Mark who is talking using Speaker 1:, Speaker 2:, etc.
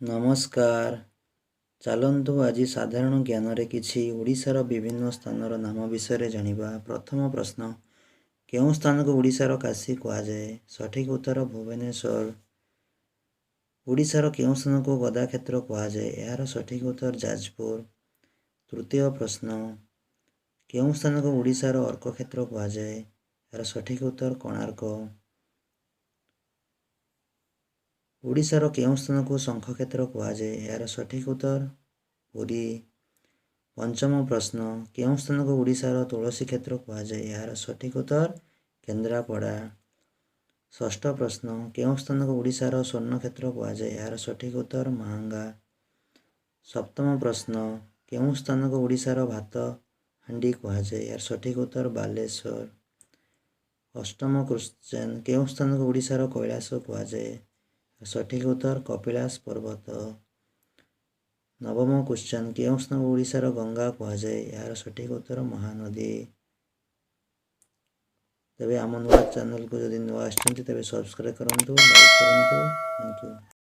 Speaker 1: ନମସ୍କାର। ଚାଲନ୍ତୁ, ଆଜି ସାଧାରଣ ଜ୍ଞାନରେ କିଛି ଓଡ଼ିଶାର ବିଭିନ୍ନ ସ୍ଥାନର ନାମ ବିଷୟରେ ଜାଣିବା। ପ୍ରଥମ ପ୍ରଶ୍ନ, କେଉଁ ସ୍ଥାନକୁ ଓଡ଼ିଶାର କାଶୀ କୁହାଯାଏ? ସଠିକ୍ ଉତ୍ତର ଭୁବନେଶ୍ୱର। ଓଡ଼ିଶାର କେଉଁ ସ୍ଥାନକୁ ଗଦାକ୍ଷେତ୍ର କୁହାଯାଏ? ଏହାର ସଠିକ୍ ଉତ୍ତର ଯାଜପୁର। ତୃତୀୟ ପ୍ରଶ୍ନ, କେଉଁ ସ୍ଥାନକୁ ଓଡ଼ିଶାର ଅର୍କକ୍ଷେତ୍ର କୁହାଯାଏ? ଏହାର ସଠିକ୍ ଉତ୍ତର କୋଣାର୍କ। ଓଡ଼ିଶାର କେଉଁ ସ୍ଥାନକୁ ଶଙ୍ଖକ୍ଷେତ୍ର କୁହାଯାଏ? ଏହାର ସଠିକ୍ ଉତ୍ତର ପୁରୀ। ପଞ୍ଚମ ପ୍ରଶ୍ନ, କେଉଁ ସ୍ଥାନକୁ ଓଡ଼ିଶାର ତୁଳସୀ କ୍ଷେତ୍ର କୁହାଯାଏ? ଏହାର ସଠିକ୍ ଉତ୍ତର କେନ୍ଦ୍ରାପଡ଼ା। ଷଷ୍ଠ ପ୍ରଶ୍ନ, କେଉଁ ସ୍ଥାନକୁ ଓଡ଼ିଶାର ସ୍ୱର୍ଣ୍ଣକ୍ଷେତ୍ର କୁହାଯାଏ? ଏହାର ସଠିକ୍ ଉତ୍ତର ମାହାଙ୍ଗା। ସପ୍ତମ ପ୍ରଶ୍ନ, କେଉଁ ସ୍ଥାନକୁ ଓଡ଼ିଶାର ଭାତ ହାଣ୍ଡି କୁହାଯାଏ? ଏହାର ସଠିକ୍ ଉତ୍ତର ବାଲେଶ୍ୱର। ଅଷ୍ଟମ କ୍ୱେଶ୍ଚନ୍, କେଉଁ ସ୍ଥାନକୁ ଓଡ଼ିଶାର କୈଳାସ କୁହାଯାଏ? ସଠିକ୍ ଉତ୍ତର କପିଳାସ ପର୍ବତ। ନବମ କ୍ୱେଶ୍ଚନ୍, କେଉଁ ସ୍ଥାନକୁ ଓଡ଼ିଶାର ଗଙ୍ଗା କୁହାଯାଏ? ଏହାର ସଠିକ୍ ଉତ୍ତର ମହାନଦୀ। ତେବେ ଆମ ନୂଆ ଚ୍ୟାନେଲକୁ ଯଦି ନୂଆ ଆସିଛନ୍ତି, ତେବେ ସବସ୍କ୍ରାଇବ୍ କରନ୍ତୁ, ଲାଇକ୍ କରନ୍ତୁ। Thank you.